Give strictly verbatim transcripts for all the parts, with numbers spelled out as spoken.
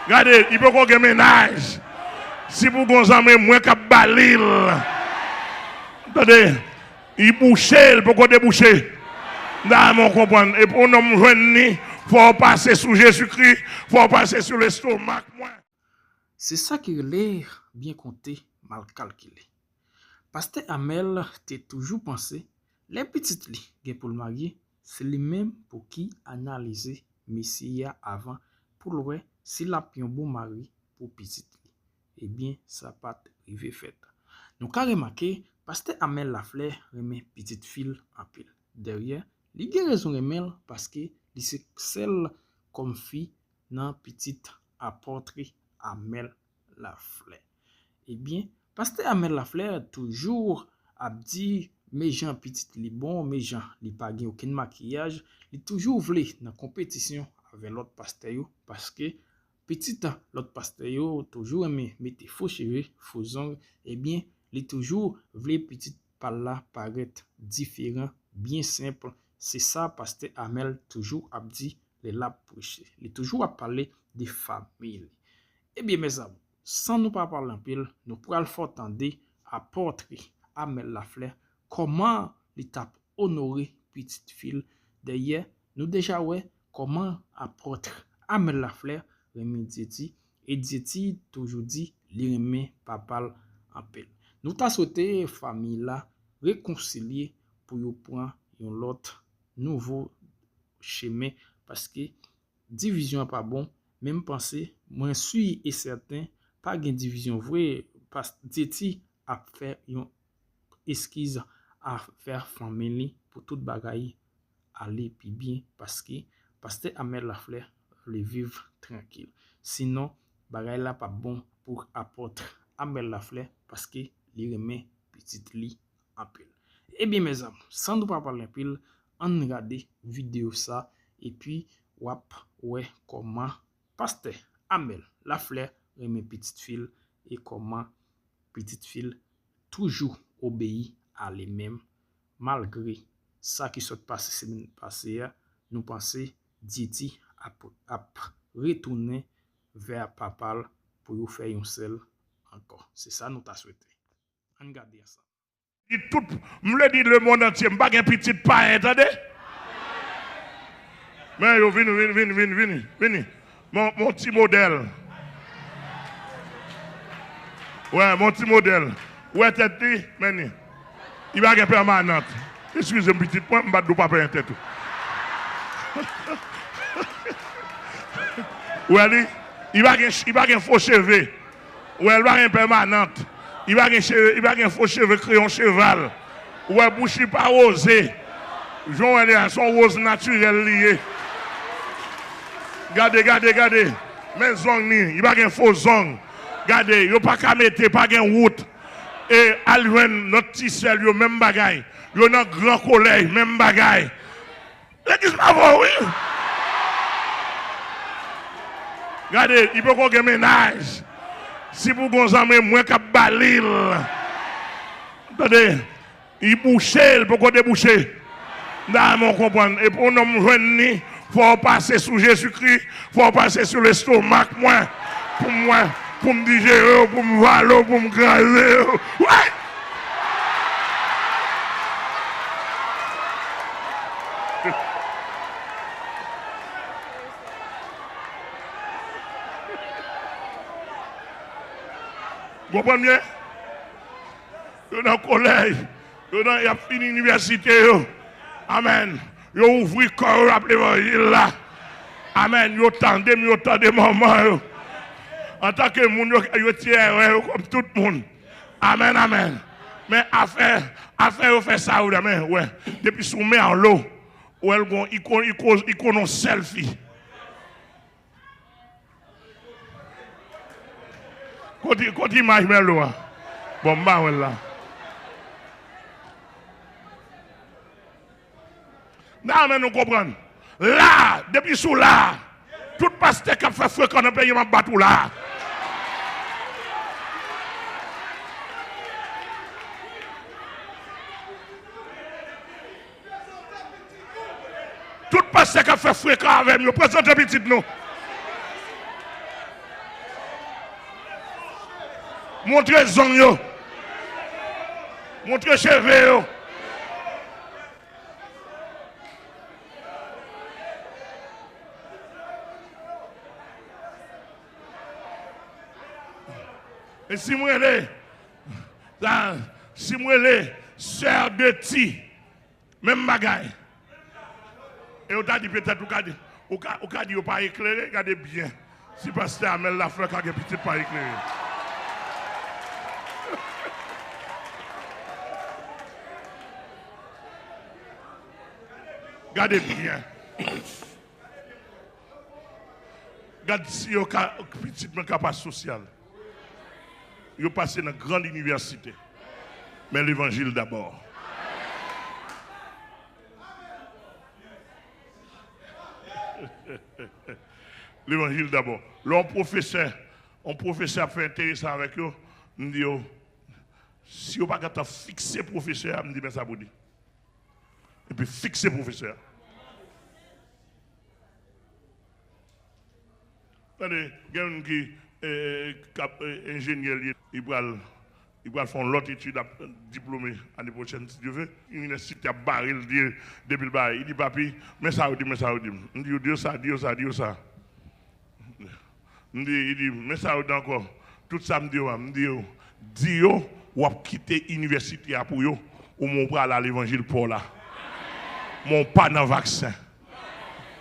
Gade, li poko gen mennaj. Si pou gon zanmi mwen k ap ba li l. Tande, li bouche, li poko debouche. M ta renmen w konprann. E pou yon nonm jwenn li, fò w pase sou Jezikri, fò w pase sou lestomak mwen. Se sa ki rele byen konte, mal kalkile. Pastè Amèl te toujou panse, lè pitit li gen pou l marye, se li menm pou ki analize mesye a avan pou l wè si l ap yon bon mari pou pitit li. Ebyen, sa pa t rive fèt. Nou ka remake, pastè Amèl Laflè renmen pitit fi l anpil. Dèyè, li gen rezon renmen l paske li se sèl kòm fi nan pitit apòt Amèl Laflè. Ebyen, pastè Amèl Laflè toujou ap di, men jan pitit li bon, men jan li pa gen okenn makiyaj, li toujou vle nan konpetisyon avè lòt pastè yo, paske pitit lòt pastè yo toujou renmen mete fo cheve, fo zong, ebyen, li toujou vle pitit pa l la parèt diferan, byen senp. Se sa pastè Amèl toujou ap di lè l ap preche. Li toujou ap pale de fanmi li. Ebyen, mezanmi, san nou pa pale anpil, nou pral fè w tande apòt Amèl Laflè, kòman li t ap onore pitit fi l. Dèyè, nou deja wè kòman apòt Amèl Laflè renmen Dyeti, e Dyeti toujou di li renmen papa l anpil. Nou ta swete fanmi la rekonsilye pou yo pran yon lòt nouvo chemen, paske divizyon an pa bon, men m panse, mwen si e sèten, pa gen divizyon vre, pas Dyeti ap fè yon eskiz avè fanmi li pou tout bagay ale pi byen, paske pastè Amèl Laflè vle viv trankil. Sinon, bagay la p ap bon pou apòt Amèl Laflè, paske li renmen pitit li anpil. Ebyen, mezanmi, san nou pa pale anpil, ann gade videyo sa, epi w ap wè kòman pastè Amèl Laflè renmen pitit fi l e kòman pitit fi l toujou obeyi a li menm, malgre sa ki sot pase semèn pase a, nou panse Dyeti ap, ap retounen vè papa l pou yo fè yon sèl ankò. Se sa nou ta swete. Ann gade ansanm. Di tout, m vle di lemonn antye, m pa gen pitit payen, tande? Men yo, vini, vini, vini, vini, vini, vini. Mon, mon ti modèl. Wè, mon ti modèl. Wè tèt li, men li. Li pa gen pèmanant. Eskize m, pitit mwen, m pa t dwe pa penyen tèt ou. Wè li, li pa gen, li pa gen fo cheve. Ou wè, li pa gen pèmanant. Li pa gen cheve, li pa gen fo cheve kreyon cheval. Ou wè, bouch li pa woze. Jan w wè li a, se yon woz natirèl li ye. Gade, gade, gade. Men zong li, li pa gen fo zong. Gade, yo pa ka mete, pa gen wout. E al jwenn lòt ti sè l yo, menm bagay. Yo nan gran kolèj, menm bagay. Legliz pa bon, wi. Gade, li poko gen mennaj. Si pou gon zanmi mwen k ap ba li l. Tande, li bouche, li poko debouche. M ta renmen w konprann. E pou yon nonm jwenn li, fò w pase sou Jezikri, fò w pase sou lestomak mwen, pou mwen, pou m dijere w, pou m vale w, pou m kraze w. Wè! Konprann byen? Yo nan kolèj, yo nan, y ap fini inivèsite yo. Amèn. Yo ouvri kò yo ap levanjil la. Amèn. Yo tande m, yo tande manman yo. Antanke moun, yo, yo ti erè yo kòm tout moun. Amèn, amèn. Men afè, afè yo fè sa yo, men, wè. Depi sou Merlot, wè l gon, li kon, li koz, li konn yon sèl fi. Kote, kote imaj Merlot a? Bon, m pa wè l la. M ta renmen nou konprann. La, depi sou la, tout pastè k ap fè frekan nan peyi, m ap bat ou la. Tout pastè k ap fè frekan avè m yo, prezante pitit nou. Montre zong yo. Montre cheve yo. E si m rele, sa, si m rele sè de ti, menm bagay. E yo ta di petèt ou ka di, ou ka, ou ka di yo pa eklere, gade byen. Si pastè Amel Lafleur ka gen pitit pa eklere. Gade byen. Gad si yo ka, pitit mwen ka pa sosyal. Yo pase nan gran inivèsite. Men levanjil dabò. Levanjil dabò. Lè yon pwofesè, yon pwofesè ap fè enteresan avèk yo, m di yo, si yo pa gentan fikse pwofesè a, m di men sa pou di. Epi fikse pwofesè a. Tande, gen youn ki, eh, k ap, eh, enjenyè li ye, li pral, li pral fè yon lòt etid, ap diplome ane pwochèn, si Dye vle. Inivèsite ap bare l, di, depi l bare. Li di, "Papi, men sa yo di, men sa yo di m." M di, "Yo di yo sa, di yo sa, di yo sa." M di, li di, "Men sa yo di ankò." Tout sa m di yo a, m di yo, "Di yo, w ap kite inivèsite a pou yo, ou men w prale a levanjil pa w la. Men w pa nan vaksen."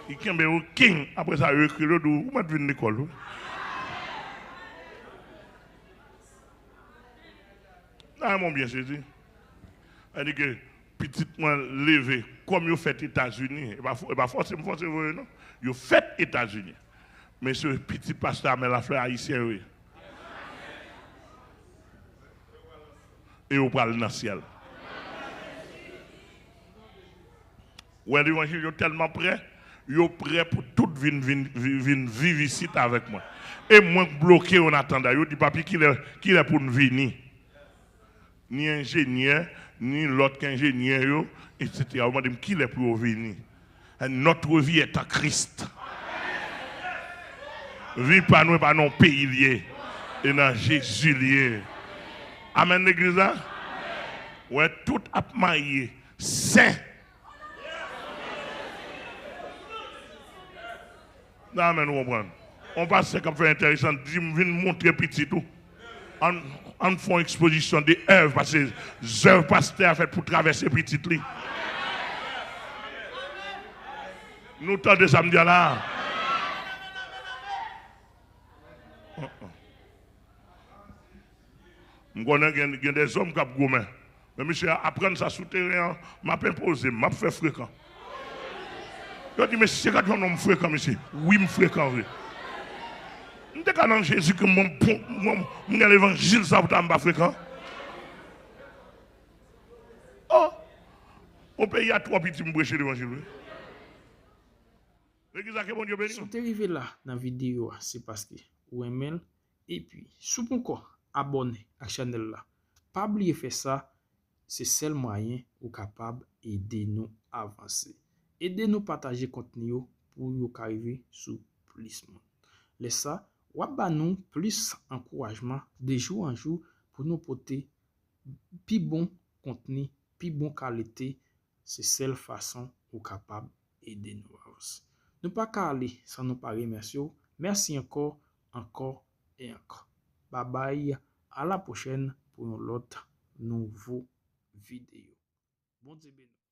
Li kenbe yo, king. Apre sa, yo ekri l, yo di w, "Ou mèt vin lekòl, wi." Nan men w byen sezi. Sa di ke pitit mwen leve, kòm yo fèt Etazini, e pa fò-, e pa fòse m fòse voye non. Yo fèt Etazini. Men se pitit pastè Amel Lafleur ayisyen yo ye. E yo pral nan syèl. Wè levanjil yo tèlman prè, yo prè pou tout vin, vin, vin, vin viv isit avèk mwen. E mwen k bloke yo nan atanda. Yo di, "Papi, kilè, kilè pou n vini?" Ni enjenyè, ni lòt k enjenyè yo, etsetera. Yo mande m kilè pou yo vini. Notre vie est en Christ. Vi pa nou e pa nan yon peyi l ye. E nan Jezi l ye. Amèn, legliz la. Wè, tout ap marye. Sen. Nan men nou konprann. On pastè k ap fè enteresan, di m vin montre pitit ou. Ann, ann fè yon ekspozisyon de èv, paske zèv pastè a fèt pou travèse pitit li. Nou tande sa m di a la? M konnen gen, gen de zòm k ap goumen. Men mesye a aprann sa sou teren an, m ap enpoze m, m ap fè frekan. Yo di, "Mesye, gad yon nonm frekan, mesye." Wi, m frekan vre. M te ka nan Jezi ke mwen, mwen, mwen, m gen levanjil sa pou ta m pa frekan. Oh! Yon peyi a twò piti m preche levanjil, wi. Legliz la, ke Bondye beni nou. Si w te rive la nan videyo a, se paske ou renmen l. Epi, si w poko abòne ak chanèl la, pa bliye fè sa, se sèl mwayen ou kapab ede nou avanse. Ede nou pataje kontni yo pou yo ka rive sou plis moun. Lè sa, w ap ba nou plis ankourajman de jou an jou pou nou pote pi bon kontni, pi bon kalite, se sèl fason ou kapab ede nou avanse. Nou pa ka ale san nou pa remèsye w. Mèsi ankò, ankò e ankò. Babay, a la pwochèn pou yon lòt nouvo videyo. Bondye beni w.